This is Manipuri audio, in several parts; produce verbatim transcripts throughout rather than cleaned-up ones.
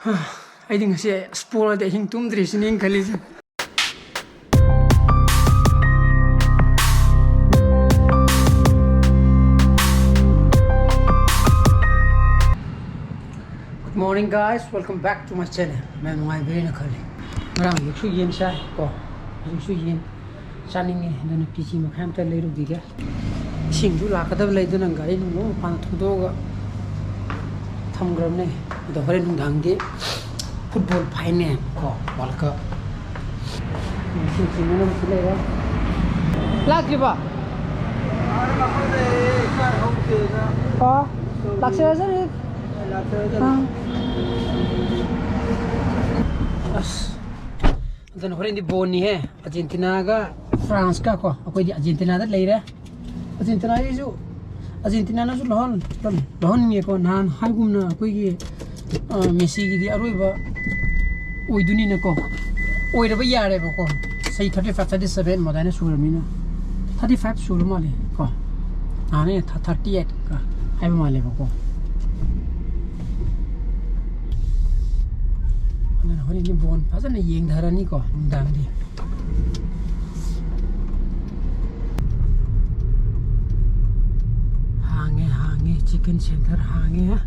ꯑꯩꯗꯤ ꯉꯁꯤ ꯑꯁ ꯄꯣꯔꯗꯤ ꯑꯍꯤꯡ ꯇꯨꯝꯗ꯭ꯔꯤꯁꯤꯅꯦ ꯑꯩꯅ ꯈꯜꯂꯤꯁꯦ꯫ Good morning, guys, welcome back to my channel. ꯃꯌꯥꯝ ꯅꯨꯡꯉꯥꯏꯕꯤꯔꯦꯅ ꯈꯜꯂꯤ꯫ ꯉꯔꯥꯡ ꯑꯌꯨꯛꯁꯨ ꯌꯦꯟ ꯆꯥꯏ ꯀꯣ, ꯍꯧꯖꯤꯛꯁꯨ ꯌꯦꯟ ꯆꯥꯅꯤꯡꯉꯦ, ꯑꯗꯨꯅ ꯀꯦ ꯖꯤ ꯃꯈꯥꯏ ꯑꯝꯇ ꯂꯩꯔꯨꯈꯤꯒꯦ꯫ ꯏꯁꯤꯡꯁꯨ ꯂꯥꯛꯀꯗꯕ ꯂꯩꯗꯨꯅ ꯒꯥꯔꯤ ꯅꯨꯡ ꯂꯣꯏ ꯃꯄꯥꯟꯗ ꯊꯧꯗꯣꯛꯑꯒ ꯊꯝꯈ꯭ꯔꯕꯅꯦ꯫ ꯑꯗꯣ ꯍꯣꯔꯦꯟ ꯅꯨꯡꯗꯥꯡꯗꯤ football final ꯀꯣ, World Cup꯫ ꯏꯁꯤꯡ ꯆꯤꯡꯅꯅꯕꯁꯨ ꯂꯩꯔꯦ꯫ ꯂꯥꯛꯇ꯭ꯔꯤꯕꯣ? ꯑꯣ, ꯂꯥꯛꯆꯔꯖꯅꯤ꯫ ꯑꯥ꯫ ꯑꯁ, ꯑꯗꯨꯅ ꯍꯣꯔꯦꯟꯗꯤ ꯕꯣꯟꯅꯤꯍꯦ꯫ ꯑꯥꯔꯖꯦꯟꯇꯤꯅꯥꯒ ꯐ꯭ꯔꯥꯟꯁꯀ ꯀꯣ, ꯑꯩꯈꯣꯏꯗꯤ ꯑꯥꯔꯖꯦꯟꯇꯤꯅꯥꯗ ꯂꯩꯔꯦ꯫ ꯑꯥꯔꯖꯦꯟꯇꯤꯅꯥꯒꯤꯁꯨ, ꯑꯥꯔꯖꯦꯟꯇꯤꯅꯥꯅꯁꯨ ꯂꯧꯍꯟ-, ꯂꯧꯍꯟꯅꯤꯡꯉꯦꯀꯣ꯫ ꯅꯍꯥꯟ ꯍꯥꯏꯒꯨꯝꯅ ꯑꯩꯈꯣꯏꯒꯤ, ꯑ, ꯃꯦꯁꯤꯒꯤꯗꯤ ꯑꯔꯣꯏꯕ ꯑꯣꯏꯗꯣꯏꯅꯤꯅꯀꯣ, ꯑꯣꯏꯔꯕ ꯌꯥꯔꯦꯕꯀꯣ꯫ ꯆꯍꯤ thirty five, thirty seven ꯑꯗꯨꯃꯥꯏꯅ ꯁꯨꯔꯕꯅꯤꯅ, thirty five ꯁꯨꯔ ꯃꯥꯜꯂꯦ ꯀꯣ꯫ ꯅꯍꯥꯟ ꯑꯩꯅ ꯊ-, thirty eight ꯀ ꯍꯥꯏꯕ ꯃꯥꯜꯂꯦꯕꯀꯣ꯫ ꯑꯗꯨꯅ ꯍꯣꯔꯦꯟꯗꯤ ꯕꯣꯟ ꯐꯖꯅ ꯌꯦꯡꯊꯔꯅꯤꯀꯣ ꯅꯨꯡꯗꯥꯡꯗꯤ꯫ ꯍꯥꯡꯉꯦ, ꯍꯥꯡꯉꯦ, chicken center ꯍꯥꯡꯉꯦ꯫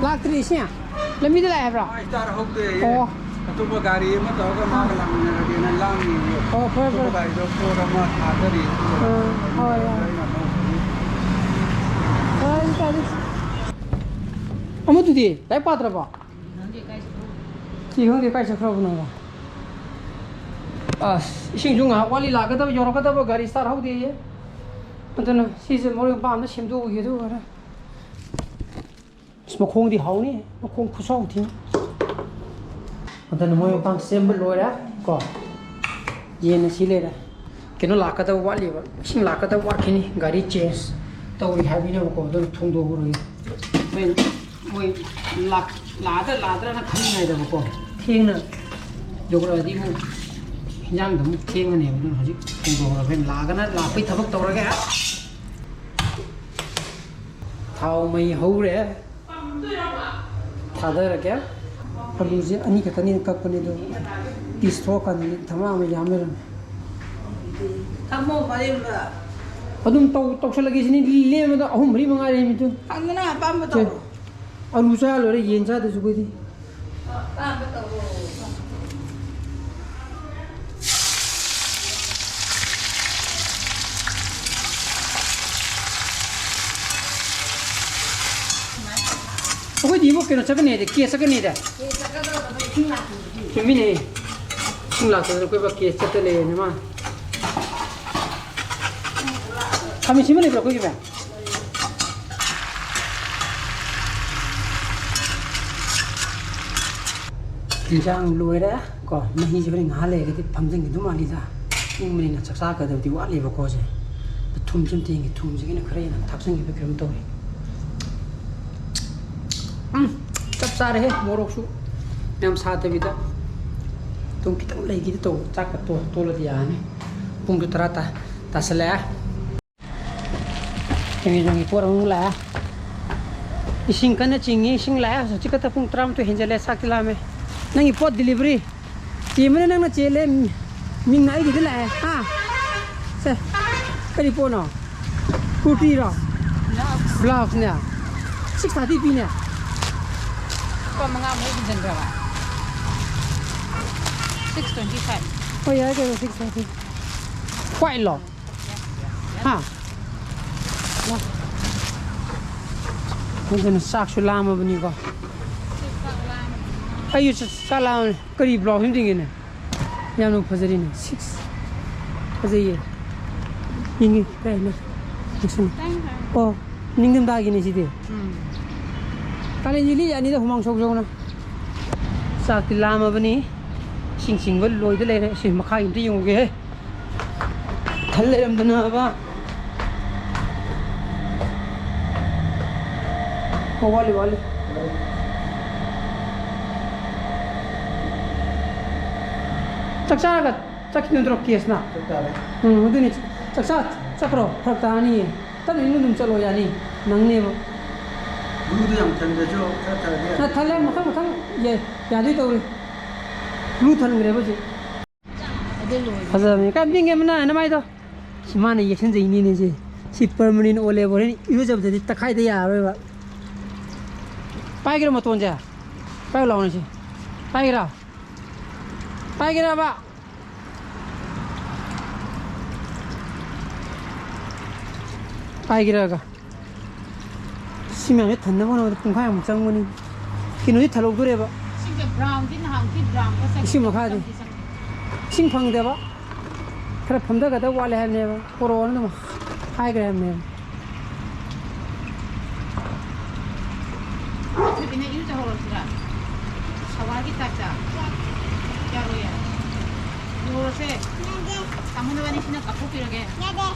ꯂꯥꯛꯇ꯭ꯔꯤ ꯏꯁꯤꯡ? ꯂꯝꯕꯤꯗ ꯂꯥꯛꯑꯦ ꯍꯥꯏꯕ꯭ꯔꯣ? ꯃꯥꯏ ꯁ꯭ꯇꯥꯔ ꯍꯧꯗꯦꯌꯦ꯫ ꯑꯣ꯫ ꯑꯇꯣꯞꯄ ꯒꯥꯔꯤ ꯑꯃ ꯇꯧꯔꯒ ꯃꯥꯒ ꯂꯥꯛꯃꯤꯟꯅꯔꯒꯦꯅ ꯂꯥꯡꯉꯤꯌꯦ꯫ ꯑꯣ, ꯐꯔꯦ, ꯑꯇꯣꯞꯄ ꯐꯔꯦ꯫ ꯒꯥꯔꯤꯗꯣ ꯄꯣꯠ ꯑꯃ ꯊꯥꯗꯔꯤ꯫ ꯑꯥ, ꯍꯣꯏ, ꯌꯥꯏ꯫ ꯑꯩꯅ ꯑꯃꯨꯛ ꯍꯧꯖꯤꯛ ꯐꯔꯦ, ꯐꯔꯦ꯫ ꯑꯃꯗꯨꯗꯤ ꯂꯥꯏꯔꯤꯛ ꯄꯥꯗ꯭ꯔꯕꯣ? ꯁꯤ ꯈꯪꯗꯦ ꯀꯥꯏ ꯆꯠꯈ꯭ꯔꯕꯅꯣ꯫ ꯑꯁ, ꯏꯁꯤꯡꯁꯨ ꯉꯥꯏꯍꯥꯛ ꯋꯥꯠꯂꯤ ꯂꯥꯛꯀꯗꯕ, ꯌꯧꯔꯛꯀꯗꯕ, ꯒꯥꯔꯤ ꯁ꯭ꯇꯥꯔꯠ ꯍꯧꯗꯦꯌꯦ꯫ ꯑꯗꯨꯅ ꯁꯤꯁꯦ ꯃꯔꯣꯏ ꯃꯄꯥꯡ ꯑꯝꯇ ꯁꯦꯝꯗꯣꯛꯎꯒꯦ, ꯑꯗꯨꯒ ꯈꯔ ꯑꯁ, ꯃꯈꯣꯡꯗꯤ ꯍꯥꯎꯅꯤ, ꯃꯈꯣꯡ ꯈꯨꯆꯥꯎ ꯊꯤ꯫ ꯑꯗꯨꯅ ꯃꯣꯏ ꯃꯄꯥꯡ ꯁꯦꯝꯕ ꯂꯣꯏꯔꯦ ꯀꯣ꯫ ꯌꯦꯟ ꯑꯁꯤ ꯂꯩꯔꯦ꯫ ꯀꯩꯅꯣ ꯂꯥꯛꯀꯗꯕ ꯋꯥꯠꯂꯤꯕ, ꯏꯁꯤꯡ ꯂꯥꯛꯀꯗꯕ ꯋꯥꯠꯈꯤꯅꯤ, ꯒꯥꯔꯤ ꯆꯦꯟꯖ ꯇꯧꯔꯤ ꯍꯥꯏꯕꯅꯦꯕꯀꯣ, ꯑꯗꯨꯅ ꯊꯣꯡꯗꯣꯛꯎꯔꯒꯦ꯫ ꯑꯩꯅ ꯑꯩꯈꯣꯏ ꯂꯥꯛ-, ꯂꯥꯛꯑꯗ꯭ꯔꯥ ꯂꯥꯛꯑꯗ꯭ꯔꯥꯅ ꯈꯜꯂꯤꯉꯩꯗꯕꯀꯣ, ꯊꯦꯡꯅ ꯌꯧꯔꯛꯑꯗꯤ ꯑꯃꯨꯛ ꯍꯤꯟꯖꯥꯡꯗꯣ ꯑꯃꯨꯛ ꯊꯦꯡꯉꯅꯦꯕ꯫ ꯑꯗꯨꯅ ꯍꯧꯖꯤꯛ ꯊꯣꯡꯗꯣꯛꯑꯒ ꯑꯩꯈꯣꯏ ꯂꯥꯛꯑꯒꯅ ꯂꯥꯛꯄꯩ ꯊꯕꯛ ꯇꯧꯔꯒꯦ꯫ ꯊꯥꯎ ꯃꯩ ꯍꯧꯔꯦ꯫ ꯊꯥꯗꯔꯒꯦ꯫ ꯑꯂꯨꯁꯦ ꯑꯅꯤ ꯈꯛꯇꯅꯤꯅ ꯀꯛꯄꯅꯦ, ꯑꯗꯣ ꯄꯤꯁ ꯊꯣꯛꯑꯀꯥꯟꯗꯗꯤ ꯙꯃꯥ ꯑꯃ ꯌꯥꯝ ꯂꯩꯔꯝꯃꯦ꯫ ꯊꯝꯃꯣ ꯃꯔꯦꯝꯗ꯫ ꯑꯗꯨꯝ ꯇꯧ-, ꯇꯧꯁꯜꯂꯒꯦ ꯁꯤꯅꯤ, ꯂꯦꯝꯕꯗ ꯑꯍꯨꯝ ꯃꯔꯤ ꯃꯉꯥꯏꯔꯦ ꯃꯤꯗꯨ꯫ ꯈꯪꯗꯦ, ꯅꯪ ꯑꯄꯥꯝꯕ ꯁꯦ, ꯇꯧꯔꯣ꯫ ꯑꯂꯨ ꯆꯥ ꯂꯣꯏꯔꯦ, ꯌꯦꯟ ꯆꯥꯗ꯭ꯔꯁꯨ ꯑꯩꯈꯣꯏꯗꯤ꯫ ꯑꯄꯥꯝꯕ ꯇꯧꯔꯣ꯫ ꯑꯩꯈꯣꯏꯗꯤ ꯏꯕꯣ ꯀꯩꯅꯣ ꯆꯠꯀꯅꯤ ꯍꯥꯏꯗꯤ, ꯀꯦꯁ ꯆꯠꯀꯅꯤ ꯍꯥꯏꯗꯤ꯫ ꯆꯨꯝꯃꯤꯅꯦ꯫ ꯏꯁꯤꯡ ꯂꯥꯛꯇꯗꯅ ꯑꯩꯈꯣꯏ ꯕꯥ ꯀꯦꯁ ꯆꯠꯇ ꯂꯩꯔꯦꯅꯦ ꯃꯥ꯫ ꯈꯥꯃꯦꯟ ꯑꯁꯤꯟꯕ ꯂꯩꯕ꯭ꯔꯣ ꯑꯩꯈꯣꯏꯒꯤ ꯃꯌꯥꯝ? ꯏꯟꯖꯥꯡ ꯂꯣꯏꯔꯦ ꯀꯣ, ꯃꯍꯤꯁꯦ ꯍꯣꯔꯦꯟ ꯉꯥꯏꯍꯥꯛ ꯂꯩꯔꯒꯗꯤ ꯐꯝꯖꯤꯟꯈꯤꯗꯧ ꯃꯥꯜꯂꯤꯗ꯫ ꯏꯪꯕꯅꯤꯅ ꯆꯥꯛ ꯆꯥꯒꯗꯕꯗꯤ ꯋꯥꯠꯂꯤꯕꯀꯣ ꯁꯦ꯫ ꯊꯨꯝꯁꯦ ꯑꯝꯇ ꯌꯦꯡꯒꯦ, ꯊꯨꯝꯁꯤꯒꯤꯅ ꯈꯔ ꯍꯦꯟꯅ ꯊꯥꯛꯆꯟꯈꯤꯕ ꯀꯩꯅꯣꯝ ꯇꯧꯋꯤ꯫ ꯎꯝ, ꯆꯞ ꯆꯥꯔꯦꯍꯦ, ꯃꯣꯔꯣꯛꯁꯨ ꯌꯥꯝ ꯁꯥꯗꯕꯤꯗ꯫ ꯑꯗꯨꯝ ꯈꯤꯇꯪ ꯂꯩꯈꯤꯗ ꯇꯧꯕ, ꯆꯥꯛꯀ ꯇꯣ-, ꯇꯣꯜꯂꯗꯤ ꯌꯥꯔꯅꯤ꯫ ꯄꯨꯡꯁꯨ ꯇꯔꯥ ꯇꯥ-, ꯇꯥꯁꯜꯂꯛꯑꯦ꯫ ꯑꯦꯃꯦꯖꯣꯟꯒꯤ ꯄꯣꯠ ꯑꯃꯨꯛ ꯂꯥꯛꯑꯦ꯫ ꯏꯁꯤꯡ ꯀꯟꯅ ꯆꯤꯡꯉꯤ, ꯏꯁꯤꯡ ꯂꯥꯛꯑꯦ꯫ ꯍꯧꯖꯤꯛ ꯈꯛꯇ ꯄꯨꯡ ꯇꯔꯥꯃꯥꯊꯣꯏ ꯍꯦꯟꯖꯜꯂꯦ, ꯆꯥꯛꯇꯤ ꯂꯥꯝꯃꯦ꯫ ꯅꯪꯒꯤ ꯄꯣꯠ ꯗꯤꯂꯤꯚꯔꯤ꯫ ꯆꯦꯟꯕꯅ ꯅꯪꯅ ꯆꯦꯜꯂꯦ, ꯃꯤꯡꯅ ꯑꯩꯒꯤꯗ ꯂꯥꯛꯑꯦ꯫ ꯍꯥ? ꯁꯦ, ꯀꯔꯤ ꯄꯣꯠꯅꯣ? ꯀꯨꯔꯇꯤꯔꯣ? ꯕ꯭ꯂꯥꯎꯁꯅꯦ? Six thirty ꯄꯤꯅꯦ꯫ ꯂꯨꯄꯥ ꯃꯉꯥꯃꯨꯛ ꯍꯦꯟꯖꯟꯈ꯭ꯔꯕ? Six twenty five. ꯍꯣꯏ, ꯌꯥꯔꯦ ꯀꯩꯅꯣ, ꯁꯤꯛꯁ ꯊꯥꯔꯇꯤ꯫ ꯋꯥꯏꯠꯂꯣ? ꯍꯥ? ꯑꯗꯨꯅ ꯆꯥꯛꯁꯨ ꯂꯥꯝꯃꯕꯅꯤꯀꯣ꯫ ꯑꯩꯁꯨ ꯆꯥꯛ ꯂꯥꯝꯃꯦ꯫ ꯀꯔꯤ ꯕ꯭ꯂꯥꯎꯁ ꯑꯃ ꯌꯦꯡꯒꯦꯅꯦ? ꯌꯥꯝꯅ ꯐꯖꯔꯤꯅꯦ꯫ ꯁꯤꯛꯁ꯫ ꯐꯖꯩꯌꯦ꯫ ꯌꯦꯡꯒꯦ꯫ ꯀꯥꯏꯅ? ꯌꯦꯡꯁꯤꯟ-, ꯑꯣ, ꯅꯤꯡꯊꯝꯊꯥꯒꯤꯅꯦ ꯁꯤꯗꯤ꯫ ꯎꯝ꯫ ꯀꯥꯂꯦꯟꯁꯤ ꯂꯤꯠ ꯌꯥꯅꯤꯗ, ꯍꯨꯃꯥꯡ ꯁꯧ ꯁꯧꯅ꯫ ꯆꯥꯛꯇꯤ ꯂꯥꯝꯃꯕꯅꯤ꯫ ꯏꯁꯤꯡ ꯆꯤꯡꯕ ꯂꯣꯏꯗ ꯂꯩꯔꯦ꯫ ꯁꯤ ꯃꯈꯥꯒꯤ ꯑꯝꯇ ꯌꯦꯡꯉꯨꯒꯦꯍꯦ꯫ ꯊꯜ ꯂꯩꯔꯝꯗꯅꯕ꯫ ꯑꯣ, ꯋꯥꯠꯂꯤ, ꯋꯥꯠꯂꯤ꯫ ꯆꯥꯛ ꯆꯥꯔꯒ ꯆꯠꯈꯤꯗꯣꯏ ꯅꯠꯇ꯭ꯔꯣ ꯀꯦꯁꯅ? ꯆꯠ ꯇꯥꯔꯦ꯫ ꯎꯝ, ꯑꯗꯨꯅꯤ꯫ ꯆꯥꯛ ꯆꯥ ꯆꯠꯈ꯭ꯔꯣ, ꯐꯔꯛ ꯇꯥꯔꯅꯤꯌꯦ꯫ ꯇꯞꯅ ꯏꯪꯅ ꯑꯗꯨꯝ ꯆꯠꯂꯣ, ꯌꯥꯅꯤ, ꯅꯪꯅꯦꯕ꯫ ꯕ꯭ꯂꯨꯗꯣ ꯌꯥꯝ ꯊꯟꯗ꯭ꯔꯁꯨ ꯈꯔ ꯊꯟꯗꯦ꯫ ꯈꯔ ꯊꯜꯂꯦ, ꯃꯊꯪ ꯃꯊꯪ ꯌꯥ-, ꯌꯥꯗꯣꯏ ꯇꯧꯔꯤ꯫ ꯕ꯭ꯂꯨ ꯊꯟꯈ꯭ꯔꯦꯕ ꯍꯧꯖꯤꯛ꯫ ꯐꯖꯕꯅꯤ꯫ ꯀꯥꯏ ꯅꯤꯡꯉꯦ ꯃꯅꯥ ꯅꯃꯥꯏꯗꯣ꯫ ꯁꯤ ꯃꯥꯅ ꯌꯦꯛꯁꯟꯖꯩꯅꯤꯅꯦ ꯁꯤ꯫ ꯁꯤ permanent ꯑꯣꯜꯂꯦꯕ꯫ ꯍꯣꯔꯦꯟ ꯏꯔꯨꯖꯕꯗꯗꯤ ꯇꯛꯈꯥꯏꯗ ꯌꯥꯔꯔꯣꯏꯕ꯫ ꯄꯥꯏꯒꯦꯔꯣ ꯃꯇꯣꯟꯁꯦ? ꯄꯥꯏꯌꯨ ꯂꯥꯎꯅꯦ ꯁꯤ꯫ ꯄꯥꯏꯒꯦꯔꯥ? ꯄꯥꯏꯒꯦꯔꯕ? ꯄꯥꯏꯒꯦꯔꯒ? ꯁꯤ ꯃꯌꯥꯝꯁꯦ ꯊꯟꯅꯕ ꯍꯣꯠꯅꯕꯗ ꯄꯨꯡꯈꯥꯏꯃꯨꯛ ꯆꯪꯕꯅꯤ꯫ ꯀꯩꯅꯣꯗꯤ ꯊꯜꯍꯧꯗꯣꯔꯦꯕ꯫ ꯁꯤꯁꯦ brownꯗꯤ ꯅꯍꯥꯟꯒꯤ brownꯒ ꯆꯪꯉꯦ꯫ ꯏꯁꯤꯡ ꯃꯈꯥꯗꯤ꯫ ꯆꯪꯗꯤ ꯆꯪꯉꯦ꯫ ꯏꯁꯤꯡ ꯐꯪꯗꯦꯕ꯫ ꯈꯔ ꯐꯝꯊꯒꯗꯕ ꯋꯥꯠꯂꯦ ꯍꯥꯏꯕꯅꯦꯕ꯫ ꯄꯣꯔꯛꯑꯣꯅ ꯑꯗꯨꯝ ꯍꯥꯏꯈ꯭ꯔꯦ ꯍꯥꯏꯕꯅꯦꯕ꯫ ꯊꯣꯏꯕꯤꯅ ꯏꯔꯨꯖꯍꯧꯔꯁꯤꯔꯥ? ꯁꯋꯥꯔꯒꯤ ꯇꯥꯏꯞꯇ꯫ ꯌꯥꯔꯣꯏꯌꯦ꯫ ꯂꯨꯔꯁꯦ꯫ ꯇꯥꯃꯣ ꯅꯕꯥꯅꯤ ꯁꯤꯅ ꯀꯥꯞꯊꯣꯛꯄꯤꯔꯒꯦ꯫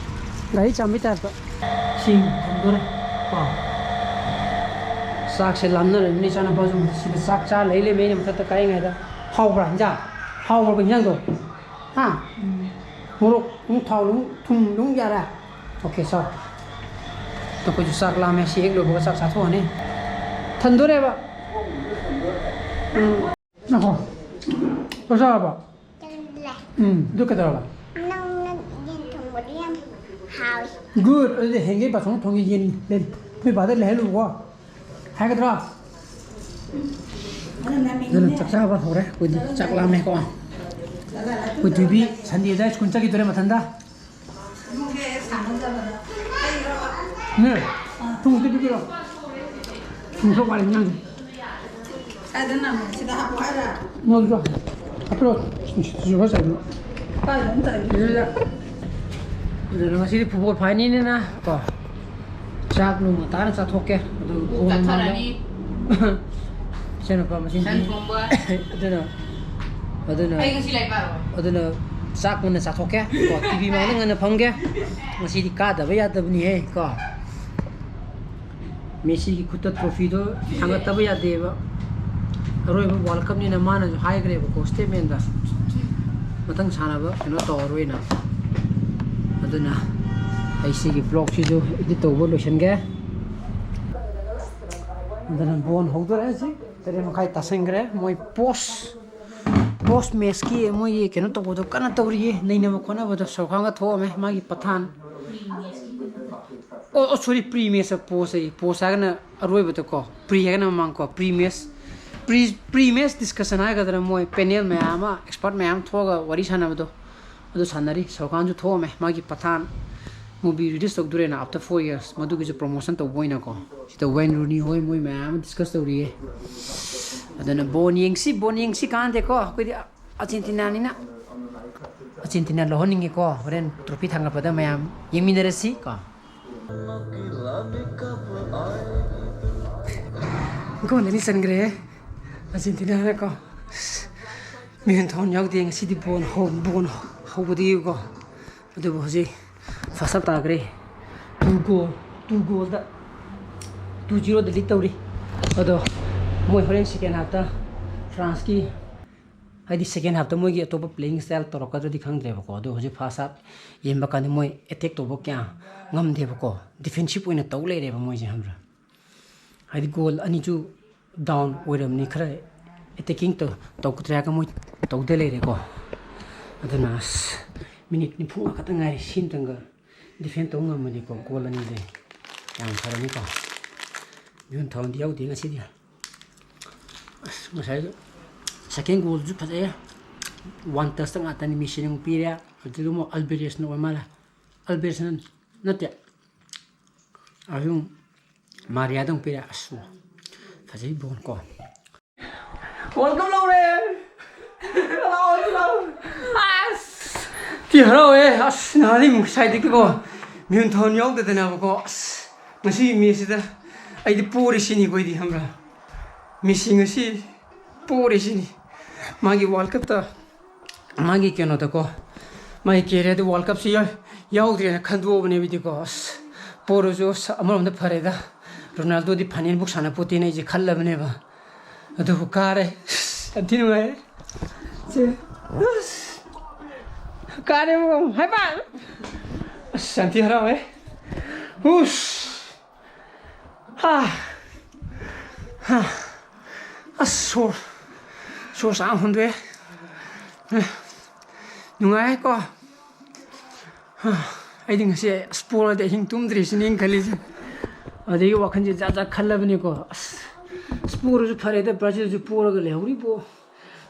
ꯒꯥꯔꯤ ꯆꯥꯝꯕꯩ ꯇꯥꯏꯞꯇ꯫ ꯁꯤ ꯊꯝꯗꯣꯔꯦ꯫ ꯀꯣ꯫ ꯆꯥꯛꯁꯦ ꯂꯥꯝꯅꯔꯕꯅꯤ ꯏꯆꯥꯅꯨꯄꯥꯁꯨ ꯁꯤꯗ ꯆꯥꯛ ꯆꯥ ꯂꯩ ꯂꯩꯃꯦ ꯑꯩꯅ ꯃꯊꯛꯇ ꯀꯥꯔꯤꯉꯩꯗ꯫ ꯍꯥꯎꯕ꯭ꯔꯥ ꯍꯤꯟꯖꯥꯡ? ꯍꯥꯎꯕ꯭ꯔꯥ ꯍꯤꯟꯖꯥꯡꯗꯣ? ꯍꯥ? ꯃꯣꯔꯣꯛ ꯅꯨꯡ ꯊꯥꯎ ꯅꯨꯡ ꯊꯨꯝ ꯅꯨꯡ ꯌꯥꯔꯦ? ꯑꯣꯀꯦ, ꯆꯥꯎ꯫ ꯑꯩꯈꯣꯏꯁꯨ ꯆꯥꯛ ꯂꯥꯝꯃꯦ, ꯁꯤ ꯍꯦꯛ ꯂꯣꯏꯕꯒ ꯆꯥꯛ ꯆꯥꯊꯣꯛꯑꯅꯤ꯫ ꯊꯟꯗꯣꯔꯦꯕ꯫ ꯎꯝ꯫ ꯉꯥꯏꯈꯣ꯫ ꯆꯥꯛ ꯆꯥꯔꯕꯣ? ꯆꯥꯔꯦ꯫ ꯎꯝ, ꯑꯗꯨ ꯀꯩꯗꯧꯔꯕ? ꯅꯪꯅ ꯌꯦꯟ ꯊꯣꯡꯕꯗꯤ ꯌꯥꯝ ꯍꯥꯎꯋꯤ꯫ Good꯫ ꯑꯗꯨꯗꯤ ꯍꯌꯦꯡꯒꯩ ꯕꯥꯆꯧꯅ ꯊꯣꯡꯒꯦ ꯌꯦꯟ ꯂꯩ-, ꯅꯣꯏ ꯕꯥꯗ ꯂꯩꯍꯜꯂꯨꯀꯣ꯫ ꯍꯥꯏꯒꯗ꯭ꯔꯣ? ꯑꯗꯨꯅ ꯆꯥꯛ ꯆꯥꯕ ꯍꯧꯔꯦ꯫ ꯑꯩꯈꯣꯏꯗꯤ ꯆꯥꯛ ꯂꯥꯝꯃꯦꯀꯣ꯫ ꯑꯩꯈꯣꯏ ꯊꯣꯏꯕꯤ Sundayꯗ ꯁ꯭ꯀꯨꯜ ꯆꯠꯈꯤꯗꯣꯔꯦ ꯃꯊꯟꯇ꯫ ꯅꯦ, ꯊꯨꯝ ꯈꯤꯇ ꯄꯤꯕꯤꯔꯣ꯫ ꯊꯨꯝ ꯈꯔ ꯋꯥꯠꯂꯤ ꯏꯟꯖꯥꯡꯁꯦ꯫ ꯀꯥꯏꯗꯅꯣ? ꯁꯤꯗ ꯍꯥꯞꯄꯨ ꯍꯥꯏꯔ? ꯃꯣꯏꯁꯨ ꯍꯥꯞꯄꯤꯔꯣ꯫ ꯁꯤꯁꯨ ꯈꯔ ꯆꯥꯏꯕꯤꯔꯣ꯫ ꯀꯥꯏꯗꯅꯣ ꯆꯥꯏꯕꯤꯔꯣ? ꯁꯤꯗ꯫ ꯑꯗꯨꯅ ꯉꯁꯤꯗꯤ ꯐꯨꯠꯕꯣꯜ ꯐꯥꯏꯅꯦꯜꯅꯤꯅ ꯀꯣ, ꯆꯥꯛ ꯅꯨꯡ ꯉꯟꯇꯥꯅ ꯆꯥꯊꯣꯛꯀꯦ꯫ ꯑꯗꯨ ꯄꯨꯡ ꯃꯉꯥꯗ ꯆꯥꯊꯔꯅꯤ꯫ ꯏꯆꯟꯅꯨꯄꯥ ꯃꯁꯤꯡꯗꯤ ꯁꯟ ꯊꯣꯡꯕ꯫ ꯑꯗꯨꯅ, ꯑꯗꯨꯅ ꯑꯩ ꯉꯁꯤ ꯂꯥꯏꯔꯤꯛ ꯄꯥꯔꯣꯏ꯫ ꯑꯗꯨꯅ ꯆꯥꯛ ꯉꯟꯅ ꯆꯥꯊꯣꯛꯀꯦ ꯀꯣ, ꯇꯤ ꯚꯤ ꯃꯥꯡꯗ ꯉꯟꯅ ꯐꯝꯒꯦ꯫ ꯉꯁꯤꯗꯤ ꯀꯥꯗꯕ ꯌꯥꯗꯕꯅꯤꯍꯦ ꯀꯣ꯫ ꯃꯦꯁꯤꯒꯤ ꯈꯨꯠꯇ ꯇ꯭ꯔꯣꯐꯤꯗꯣ ꯊꯥꯡꯒꯠꯇꯕ ꯌꯥꯗꯦꯕ꯫ ꯑꯔꯣꯏꯕ ꯋꯥꯔꯜ ꯀꯞꯅꯤꯅ ꯃꯥꯅꯁꯨ ꯍꯥꯏꯈ꯭ꯔꯦꯕꯀꯣ ꯁ꯭ꯇꯦꯠꯃꯦꯟꯗ, ꯃꯊꯪ ꯁꯥꯟꯅꯕ ꯀꯩꯅꯣ ꯇꯧꯔꯔꯣꯏꯅ꯫ ꯑꯗꯨꯅ ꯑꯩ ꯁꯤꯒꯤ ꯕ꯭ꯂꯣꯛꯁꯤꯁꯨ ꯏꯗꯤꯠ ꯇꯧꯕ ꯂꯣꯏꯁꯤꯟꯒꯦ꯫ ꯑꯗꯨꯅ ꯕꯣꯟ ꯍꯧꯗꯣꯔꯦ꯫ ꯍꯧꯖꯤꯛ ꯇꯔꯦꯠ ꯃꯈꯥꯏ ꯇꯥꯁꯟꯈ꯭ꯔꯦ꯫ ꯃꯣꯏ ꯄꯣꯁ ꯄꯣꯁ ꯃꯦꯠꯁꯀꯤ ꯃꯣꯏꯒꯤ ꯀꯩꯅꯣ ꯇꯧꯕꯗꯣ ꯀꯟꯅ ꯇꯧꯔꯤꯌꯦ, ꯅꯩꯅꯕ ꯈꯣꯠꯅꯕꯗꯣ꯫ ꯁꯔꯨꯛ ꯈꯥꯟꯒ ꯊꯣꯛꯑꯝꯃꯦ, ꯃꯥꯒꯤ ꯄꯊꯥꯟ꯫ ꯑꯣ, ꯑꯣ, ꯁꯣꯔꯤ, ꯄ꯭ꯔꯤ ꯃꯦꯠꯁ ꯄꯣꯁ ꯑꯌꯦ꯫ ꯄꯣꯁ ꯍꯥꯏꯔꯒꯅ ꯑꯔꯣꯏꯕꯗꯀꯣ, ꯄ꯭ꯔꯤ ꯍꯥꯏꯔꯒꯅ ꯃꯃꯥꯡꯀꯣ꯫ ꯄ꯭ꯔꯤ ꯃꯦꯠꯁ, ꯄ꯭ꯔꯤ, ꯄ꯭ꯔꯤ ꯃꯦꯠꯁ ꯗꯤꯁꯀꯁꯟ ꯍꯥꯏꯒꯗ꯭ꯔꯥ, ꯃꯣꯏ ꯄꯦꯅꯦꯜ ꯃꯌꯥꯝ ꯑꯃ, ꯑꯦꯛꯁꯄꯔꯠ ꯃꯌꯥꯝ ꯊꯣꯛꯑꯒ ꯋꯥꯔꯤ ꯁꯥꯟꯅꯕꯗꯣ, ꯑꯗꯨ ꯁꯥꯟꯅꯔꯤ꯫ ꯁꯔꯨꯛ ꯈꯥꯟꯁꯨ ꯊꯣꯛꯑꯝꯃꯦ, ꯃꯥꯒꯤ ꯄꯊꯥꯟ ꯃꯨꯚꯤ ꯔꯤꯂꯤꯁ ꯇꯧꯗꯣꯔꯦꯅ, after four years, ꯃꯗꯨꯒꯤꯁꯨ ꯄ꯭ꯔꯣꯃꯣꯁꯟ ꯇꯧꯕ ꯑꯣꯏꯅꯀꯣ꯫ ꯁꯤꯗ ꯋꯦꯟ ꯔꯨꯅꯤ ꯍꯣꯏ, ꯃꯣꯏ ꯃꯌꯥꯝ ꯑꯃ ꯗꯤꯁꯀꯁ ꯇꯧꯔꯤꯌꯦ꯫ ꯑꯗꯨꯅ ꯕꯣꯟ ꯌꯦꯡꯁꯤ, ꯕꯣꯟ ꯌꯦꯡꯁꯤ ꯀꯥꯟꯗꯦꯀꯣ, ꯑꯩꯈꯣꯏꯗꯤ ꯑꯥꯔꯖꯦꯟꯇꯤꯅꯥꯅꯤꯅ꯫ ꯑꯥꯔꯖꯦꯟꯇꯤꯅꯥ ꯂꯧꯍꯟꯅꯤꯡꯉꯦꯀꯣ꯫ ꯍꯣꯔꯦꯟ ꯇ꯭ꯔꯣꯐꯤ ꯊꯥꯡꯒꯠꯄꯗ ꯃꯌꯥꯝ ꯌꯦꯡꯃꯤꯟꯅꯔꯁꯤ ꯀꯣ꯫ ꯒꯣꯜ ꯑꯅꯤ ꯆꯟꯈ꯭ꯔꯦ ꯑꯥꯔꯖꯦꯟꯇꯤꯅꯥꯅꯀꯣ꯫ ꯑꯁ, ꯃꯤꯍꯨꯟ ꯊꯥꯍꯨꯟ ꯌꯥꯎꯗꯦ ꯉꯁꯤꯗꯤ ꯕꯣꯜ ꯍꯧ-, ꯕꯣꯜ ꯍꯧꯕꯗꯒꯤꯀꯣ꯫ ꯑꯗꯨꯕꯨ ꯍꯧꯖꯤꯛ ꯐꯥꯔꯁ ꯍꯥꯞ ꯇꯥꯈ꯭ꯔꯦ꯫ Two goal, two goalꯗ, two zeroꯗ ꯂꯤꯗ ꯇꯧꯔꯤ꯫ ꯑꯗꯣ ꯃꯣꯏ ꯍꯣꯔꯦꯟ ꯁꯦꯀꯦꯟ ꯍꯥꯞꯇ ꯐ꯭ꯔꯥꯟꯁꯀꯤ, ꯍꯥꯏꯗꯤ ꯁꯦꯀꯦꯟ ꯍꯥꯞꯇ ꯃꯣꯏꯒꯤ ꯑꯇꯣꯞꯄ ꯄ꯭ꯂꯦꯌꯤꯡ ꯁ꯭ꯇꯥꯏꯜ ꯇꯧꯔꯛꯀꯗ꯭ꯔꯗꯤ ꯈꯪꯗ꯭ꯔꯦꯕꯀꯣ꯫ ꯑꯗꯣ ꯍꯧꯖꯤꯛ ꯐꯥꯔꯁ ꯍꯥꯞ ꯌꯦꯡꯕ ꯀꯥꯟꯗ ꯃꯣꯏ ꯑꯦꯇꯦꯛ ꯇꯧꯕ ꯀꯌꯥ ꯉꯝꯗꯦꯕꯀꯣ꯫ ꯗꯤꯐꯦꯟꯁꯤꯞ ꯑꯣꯏꯅ ꯇꯧ ꯂꯩꯔꯦꯕ ꯃꯣꯏꯁꯦ, ꯈꯪꯕ꯭ꯔꯥ? ꯍꯥꯏꯗꯤ ꯒꯣꯜ ꯑꯅꯤꯁꯨ ꯗꯥꯎꯟ ꯑꯣꯏꯔꯕꯅꯤ, ꯈꯔ ꯑꯦꯇꯦꯛꯀꯤꯡ ꯇꯧ-, ꯇꯧꯒꯗ꯭ꯔꯥ ꯍꯥꯏꯔꯒ ꯃꯣꯏ ꯇꯧꯗ ꯂꯩꯔꯦꯀꯣ꯫ ꯑꯗꯨꯅ ꯑꯁ, ꯃꯤꯅꯤꯠ ꯅꯤꯐꯨ ꯃꯉꯥ ꯈꯛꯇ ꯉꯥꯏꯔꯦ, ꯁꯤ ꯑꯝꯇꯪꯒ ꯗꯤꯐꯦꯟ ꯇꯧꯕ ꯉꯝꯃꯗꯤꯀꯣ, ꯒꯣꯜ ꯑꯅꯤꯁꯦ ꯌꯥꯝ ꯐꯔꯅꯤꯀꯣ꯫ ꯃꯤꯍꯨꯟ ꯊꯥꯍꯨꯟꯗꯤ ꯌꯥꯎꯗꯦ ꯉꯁꯤꯗꯤ꯫ ꯑꯁ, ꯉꯁꯥꯏ ꯁꯦꯀꯦꯟ ꯒꯣꯜꯗꯨꯁꯨ ꯐꯖꯩꯌꯦ, ꯋꯥꯟ ꯇꯁꯇ ꯉꯥꯛꯇꯅꯤ꯫ ꯃꯦꯁꯤꯅ ꯑꯃꯨꯛ ꯄꯤꯔꯦ, ꯑꯗꯨꯗꯒꯤ ꯑꯃꯨꯛ ꯑꯜꯕꯦꯔꯦꯁꯅ ꯑꯣꯏ ꯃꯥꯜꯂꯦ, ꯑꯜꯕꯦꯔꯦꯁꯅ ꯅꯠꯇꯦ, ꯑꯗꯨꯝ ꯃꯥꯔꯤꯌꯥꯗ ꯑꯃꯨꯛ ꯄꯤꯔꯦ꯫ ꯑꯁ, ꯐꯖꯩ ꯕꯣꯜ ꯀꯣ꯫ ꯋꯥꯔꯜ ꯀꯞ ꯂꯧꯔꯦ! ꯍꯔꯥꯎꯋꯦ, ꯍꯔꯥꯎꯋꯦ꯫ ꯑꯁ! ꯊꯤ ꯍꯔꯥꯎꯋꯦ꯫ ꯑꯁ, ꯅꯍꯥꯟꯗꯤ ꯉꯁꯥꯏꯗꯒꯤꯀꯣ ꯃꯤꯍꯨꯟ ꯊꯥꯍꯨꯟ ꯌꯥꯎꯗꯗꯅꯕꯀꯣ꯫ ꯑꯁ, ꯉꯁꯤ ꯃꯦꯠꯁꯁꯤꯗ ꯑꯩꯗꯤ ꯄꯣꯔꯦ ꯁꯤꯅꯤꯀꯣ ꯑꯩꯗꯤ, ꯈꯪꯕ꯭ꯔꯥ? ꯃꯦꯁꯤ ꯉꯁꯤ ꯄꯣꯔꯦ ꯁꯤꯅꯤ꯫ ꯃꯥꯒꯤ ꯋꯥꯔꯜ ꯀꯞꯇ, ꯃꯥꯒꯤ ꯀꯩꯅꯣꯗꯀꯣ, ꯃꯥꯒꯤ ꯀꯦꯔꯤꯌꯔꯗ ꯋꯥꯔꯜ ꯀꯞꯁꯤ ꯌꯥꯎ-, ꯌꯥꯎꯗ꯭ꯔꯦꯅ ꯈꯟꯗꯣꯛꯑꯕꯅꯦꯕ ꯑꯩꯗꯤꯀꯣ꯫ ꯑꯁ, ꯄꯣꯔꯁꯨ ꯑꯁ, ꯑꯃꯔꯣꯝꯗ ꯐꯔꯦꯗ꯫ ꯔꯣꯅꯥꯜꯗꯣꯗꯤ ꯐꯥꯏꯅꯦꯜꯕꯨꯛ ꯁꯥꯟꯅꯄꯣꯠꯇꯦꯅ ꯑꯩꯁꯦ ꯈꯜꯂꯕꯅꯦꯕ꯫ ꯑꯗꯨꯕꯨ ꯀꯥꯔꯦ꯫ ꯌꯥꯝ ꯊꯤ ꯅꯨꯡꯉꯥꯏꯔꯦ꯫ ꯁꯦ꯫ ꯀꯥꯔꯦ꯫ ꯍꯥꯏꯕ꯫ ꯑꯁ, ꯌꯥꯝ ꯊꯤ ꯍꯔꯥꯎꯋꯦ꯫ ꯎꯁ꯫ ꯍꯥ꯫ ꯍꯥ꯫ ꯑꯁ, ꯁꯣꯔ꯫ ꯁꯣꯔ ꯁꯥꯡ ꯍꯣꯟꯗꯣꯛꯑꯦ꯫ ꯅꯨꯡꯉꯥꯏꯀꯣ꯫ ꯑꯩꯗꯤ ꯉꯁꯤ ꯑꯁ ꯄꯣꯔꯗꯤ ꯑꯍꯤꯡ ꯇꯨꯝꯗ꯭ꯔꯤ ꯁꯤꯅꯦ ꯑꯩꯅ ꯈꯜꯂꯤꯁꯦ꯫ ꯑꯗꯒꯤ ꯋꯥꯈꯜꯁꯦ ꯖꯥꯠ ꯖꯥꯠ ꯈꯜꯂꯕꯅꯤꯀꯣ꯫ ꯑꯁ, ꯑꯁ ꯄꯣꯔꯁꯨ ꯐꯔꯦꯗ, ꯕ꯭ꯔꯥꯖꯤꯜꯁꯨ ꯄꯣꯔꯒ ꯂꯩꯍꯧꯔꯤꯕꯣ,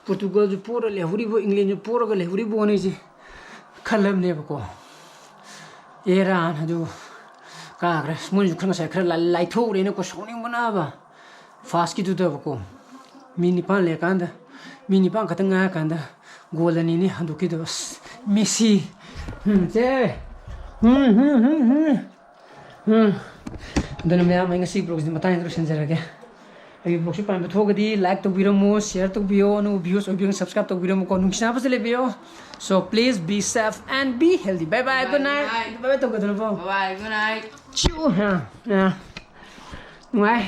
ꯄꯣꯔꯇꯨꯒꯜꯁꯨ ꯄꯣꯔ ꯂꯩꯍꯧꯔꯤꯕꯣ, ꯏꯪꯂꯦꯟꯁꯨ ꯄꯣꯔꯒ ꯂꯩꯍꯧꯔꯤꯕꯣꯅ ꯑꯩꯁꯦ ꯈꯜꯂꯕꯅꯦꯕꯀꯣ꯫ ꯑꯦꯔꯥꯟ ꯑꯗꯨ ꯀꯥꯈ꯭ꯔꯦ꯫ ꯃꯣꯏꯅꯁꯨ ꯈꯔ ꯉꯁꯥꯏ ꯈꯔ ꯂꯥꯏ-, ꯂꯥꯏꯊꯣꯛꯎꯔꯦꯅꯀꯣ, ꯁꯥꯎꯅꯤꯡꯕꯅꯕ꯫ ꯐꯥꯔꯁꯀꯤꯗꯨꯗꯕꯀꯣ, ꯃꯤ ꯅꯤꯄꯥꯟ ꯂꯩꯔꯀꯥꯟꯗ, ꯃꯤ ꯅꯤꯄꯥꯟ ꯈꯛꯇꯪ ꯉꯥꯏꯔꯀꯥꯟꯗ ꯒꯣꯜ ꯑꯅꯤꯅꯤ ꯍꯟꯗꯣꯛꯈꯤꯗꯣ꯫ ꯑꯁ, ꯃꯦꯁꯤ꯫ ꯎꯝ, ꯁꯦ꯫ ꯎꯝ, ꯎꯝ, ꯎꯝ, ꯎꯝ꯫ ꯎꯝ꯫ ꯑꯗꯨꯅ ꯃꯌꯥꯝ, ꯑꯩ ꯉꯁꯤ ꯕ꯭ꯂꯣꯒꯁꯤꯗꯤ ꯃꯇꯥꯡꯁꯤꯗ ꯂꯣꯏꯁꯤꯟꯖꯔꯒꯦ꯫ ꯑꯩꯒꯤ ꯕ꯭ꯂꯣꯒꯁꯤ ꯄꯥꯝꯕ ꯊꯣꯛꯑꯒꯗꯤ ꯂꯥꯏꯛ ꯇꯧꯕꯤꯔꯝꯃꯣ, ꯁꯤꯌꯔ ꯇꯧꯕꯤꯌꯣ, ꯑꯅꯧꯕ ꯚ꯭ꯌꯨꯁ ꯑꯣꯏꯕꯤꯌꯣ, ꯁꯕꯁꯀ꯭ꯔꯥꯏꯕ ꯇꯧꯕꯤꯔꯝꯃꯨꯀꯣ꯫ ꯅꯨꯡꯁꯤꯅꯕꯁꯦ ꯂꯩꯕꯤꯌꯣ꯫ So please be safe and be healthy. Bye bye, good night. Bye bye ꯇꯧꯒꯗꯧꯔꯕꯣ? Bye bye, good night. ꯆꯤꯎ꯫ ꯑ, ꯑ꯫ ꯅꯨꯡꯉꯥꯏ꯫